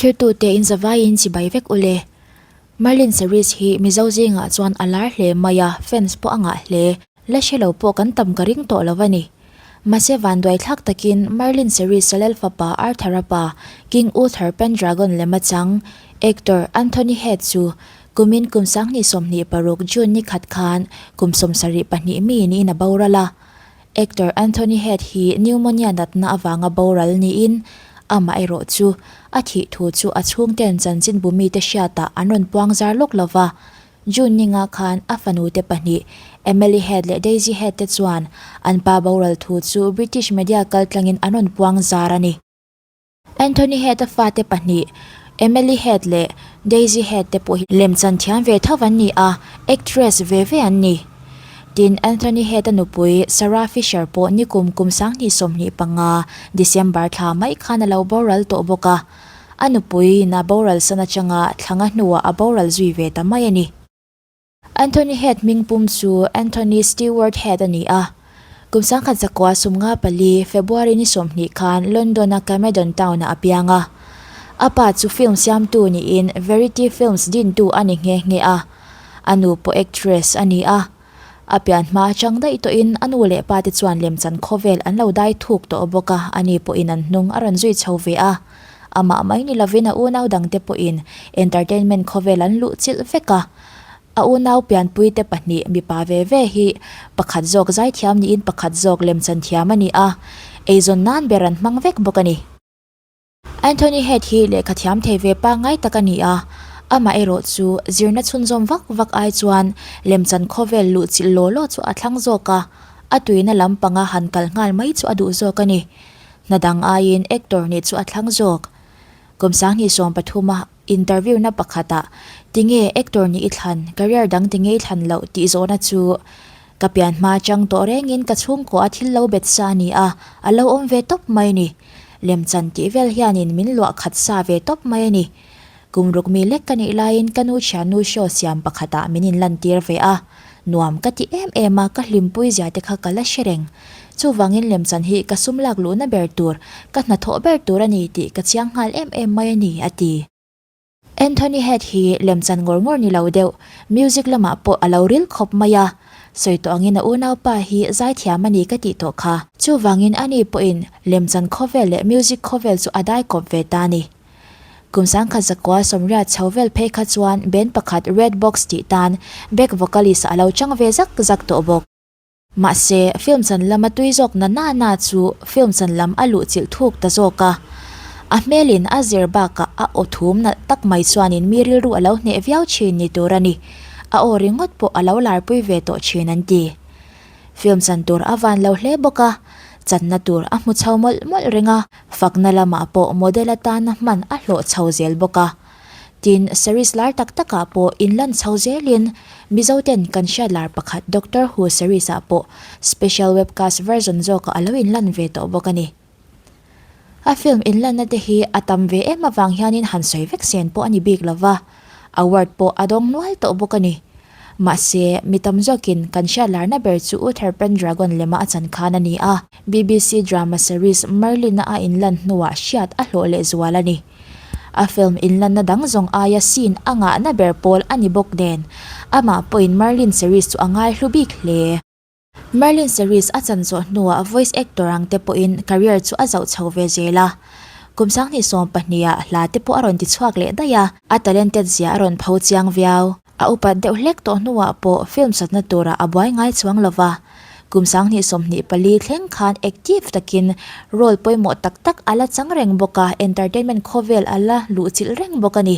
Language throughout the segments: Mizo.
Thlirtute in zavaiin chibai vek ule. Merlin series hi Mizo zingah chuan a lar hle mai a, fans pawh a ngah hle. La hre lo pawh kan tam ka ring tawh lo a ni. Mahse vanduai thlak takin Merlin series Salel fapa Arthur-a pa King Uther Pendragon lema chang actor Anthony Head chu kumin kum 2026 June ni khat khan kum 72 mi niin a boral a. Actor Anthony Head hi pneumonia natna avanga boral niin amah erawh chu a thih thu chu a chhungten chanchinbu mite hriatah an rawn puang zar lawk lo va. June ninga khan a fanute pahnih Emily Head leh Daisy Head te chuan an pa boral thu chu British media kaltlangin an rawn puang zar a ni. Anthony Head-a fate pahnih, Emily Head leh Daisy Head te pawh hi lemchan thiam ve tho an ni a, actress ve ve an ni. Tin, Anthony Head-a nupui Sarah Fisher pawh nikum kum 2025 December thla mai khan a lo boral tawh bawk a, a nupuiin a boral san atanga thlanga hnuah a boral zui ve ta mai a ni. Anthony Head hming pum chu Anthony Stewart Head a ni a. Kum 1954, February ni 20 khan London-a Camden Town-ah a piang a. A pa chu film siamtu niin Verity Films dintu a ni nghe nghe a. A nu pawh actress a ni a. A pian hma atang daih tawhin a nu leh pa te chuan lemchan khawvel an lo dai thuk tawh bawk a, ani pawhin an hnung a rawn zui chho ve a. Amah mai ni lovin a unau dangte pawhin entertainment khawvel an luh chilh vek a. A unau pianpuite pahnih mipa ve ve hi pakhat zawk zaithiam niin pakhat zawk lemchan thiam a ni a, eizawn nan ber an hmang vek bawk a ni. Anthony Head hi lehkha thiam thei ve pangngai tak a ni a, amah erawh chu zirna chhunzawm vak vak ai chuan lemchan khawvel luh chilh law law chu a thlang zawk a, a tuina lampanga han kal nghal mai chu a duh zawk a ni. Hna dang aiin actor nih chu a thlang zawk. Kum 2013 a interview na pakhatah tinge actor nih i thlan, career dang tinge i thlan loh tih zawhna chu ka pian hma atang tawh rengin ka chhungkaw a thil lo bet sa a ni a, a lo awm ve tawp mai a ni. Lemchan tih vel hianin min luah khat sa ve tawp mai a ni. Kum ruk mi lek ka nih laiin ka nu thiannu show siam pakhatah min inlantir ve a, nuam ka ti em em a, ka hlimpui zia te kha ka la hre reng. Chuvangin lemchan hi ka sum lak luhna ber tur, ka hnathawh ber tur a ni tih ka chiang nghal em em mai a ni, a ti. Anthony Head hi lemchan ngawr ngawr ni lo deuh, music lamah pawh a lo ril khawp mai a. Sawi tawh angin a unaupa hi zaithiam a ni ka tih tawh kha. Chuvangin ani pawhin lemchan khawvel leh music khawvel chu a dai kawp ve ta a ni. Kum 1980 chho vel phei kha chuan band pakhat Red Box tih tan back vocalist a lo chang ve zak zak tawh bawk. Mahse, film chan lama tui zawk na na na chu film chan lam a luh chilh thuk ta zawk a. A hmelin a zir bakah a aw thum nalh tak mai chuanin mi rilru a lo hneh viau thin ni tur a ni. A aw ringawt pawh a lo larpui ve tawh thin an ti. Film chan tur a van lo hle bawk a, channa tur a hmu chho mawlh mawlh reng a, fakna lamah pawh model atana hman a hlawh chho zel bawk a. Tin, series lar tak takah pawh inlan chho zelin Mizo ten kan hriat lar pakhat Doctor Who series ah pawh special webcast version zawkah a lo inlan ve tawh bawk a ni. A film inlanna te hi a tam ve em avang hianin han sawi vek sen pawh a ni bik lova, award pawh a dawng nual tawh bawk a ni. Mahse, mi tam zawkin kan hriat larna ber chu Uther Pendragon lema a chan khan a ni a, BBC drama series Merlin-a a inlan hnuah hriat a hlawh lehzual a ni. A film inlanna dang zawng aia scene a ngahna ber pawl a ni bawk nen, amah pawhin Merlin series chu a ngaihlu bik hle. Merlin series a chan zawh hnuah voice actor ang te pawhin career chu a zauh chho ve zel a. Kum 2020 ah hla te pawh a rawn ti chhuak leh daih a, a talented zia a rawn pho chiang viau. A upat deuh hlek tawh hnuah pawh film satna turah a buai ngai chuang lo va, kum 2024 thleng khan active takin role pawimawh tak tak a la chang reng bawk a, entertainment khawvel a la luhchilh reng bawk a ni.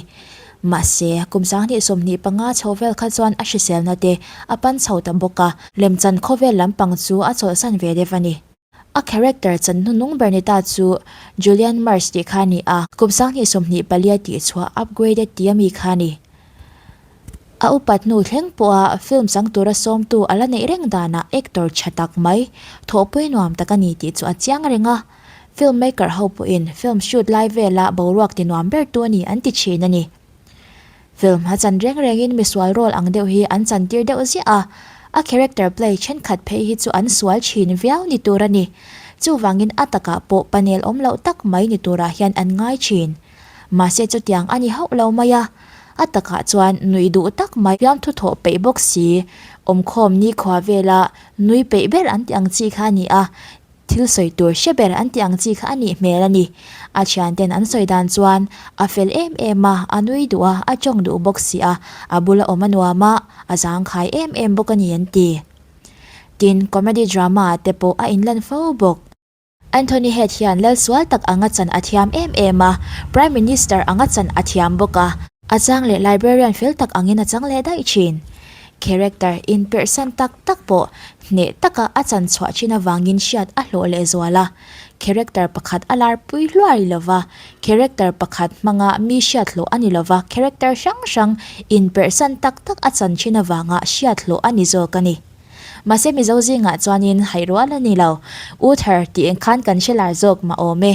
Mahse, kum 2025 chho vel kha chuan a hriselna te a pan chho ta bawk a, lemchan khawvel lampang chu a chawlhsan ve deuh a ni. A character chan hnunung ber ni ta chu Julian Marsh tih kha a ni a, kum 2024 tih chhuah upgraded tih a mi kha a ni. A upat hnu thleng pawha film chang tura sawmtu a la neih reng danah actor tha tak mai, thawhpui nuam tak a ni tih chu a chiang reng a. Film maker ho pawhin film shoot lai vela boruak ti nuam ber tu a ni an ti thin a ni. Film a chan reng rengin misual role ang deuh hi an chantir deuh ziah a, a character play thenkhat phei hi chu an sual thin viau ni tur a ni. Chuvangin a takah pawh panel awm loh tak mai ni turah hian an ngai thin. Mahse chutiang a ni hauh lo mai a. A takah chuan nuih duh tak mai fiamthu thawh peih bawk si, awmkhawm nikhua vela nui peih ber an tih ang chi kha a ni a, thil sawi tur hre ber an tih ang chi kha a nih hmel a ni. A thianten an sawi dan chuan a fel em em a, a nui duh a, a tawng duh bawk si a, a bula awm a nuam a, a zangkhai em em bawk a ni an ti. Tin, comedy drama ah te pawh a inlan fo bawk. Anthony Head hian lal sual tak anga chan a thiam em em a, Prime Minister anga chan a thiam bawk a. A chang leh librarian fel tak angin a chang leh daih thin. Character inperhsan tak tak pawh hneh taka a chan chhuah thin avangin hriat a hlawh leh zual a. Character pakhat a larpui hluai lova, character pakhat hmanga mi hriat hlawh a ni lova, character hrang hrang inperhsan tak tak a chan thin avanga hriat hlawh a ni zawk a ni. Mahse Mizo zingah chuanin haih rual a ni lo. Uther tih eng khan kan hre lar zawk mah awm e.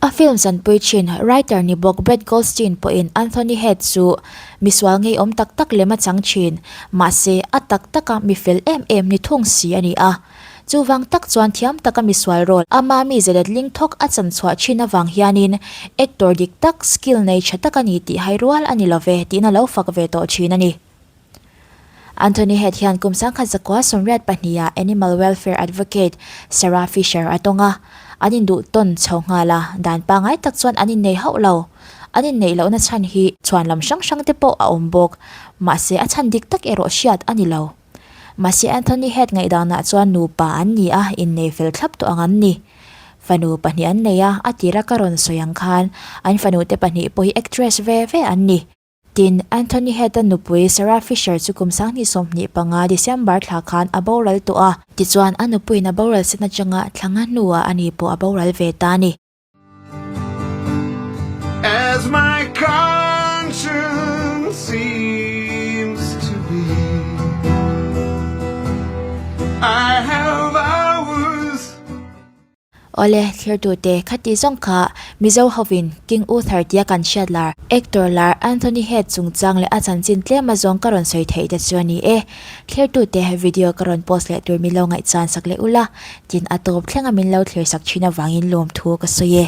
A film zanpui thin writer ni bawk Brett Goldstein pawhin Anthony Head chu misual ngeiawm tak tak lem a chang thin. Mahse a tak taka mi fel em em ni thung si a ni a. Chuvang tak chuan thiam taka misual role ama mi zeletling thawk a chan chhuah thin avang hianin actor dik tak skill nei tha tak a ni tih hai rual a ni love tiin a lo fak ve tawh thin a ni. Anthony Head hian kum 1914 pahniha animal welfare advocate Sarah Fisher a tawng a, an induh tawn chho nghal a, dan pangngai tak chuan an innei hauh lo. An inneih lohna chhan hi chhuan lam hrang hrang te pawh a awm bawk, mahse a chhan dik tak erawh hriat a ni lo. Mahse Anthony Head ngaihdanah chuan nupa an ni a, innei fel thlap tawh ang an ni. Fanu pahnih an nei a, a tira ka rawn sawi ang khan an fanute pahnih pawh hi actress ve ve an ni. Tin, Anthony Head-a nupui Sarah Fisher chu kum 2025 December thla khan a boral tawh a. Tichuan, a nupuiin a boral sen atanga thla nga hnuah ani pawh a boral ve ta a ni. As my conscience seems to be I have hours Awle, thirtute, khati zawng kha Mizo hovin King Uther tia kan hriat lar, actor lar Anthony Head chungchang leh a chanchin tlem a zawng ka rawn sawi theih te chu a ni e. Thirtute, video ka rawn post leh tur min lo ngaihchan sak leh ula, tin a tawp thlenga min lo thlir sak thin avangin lawmthu ka sawi e.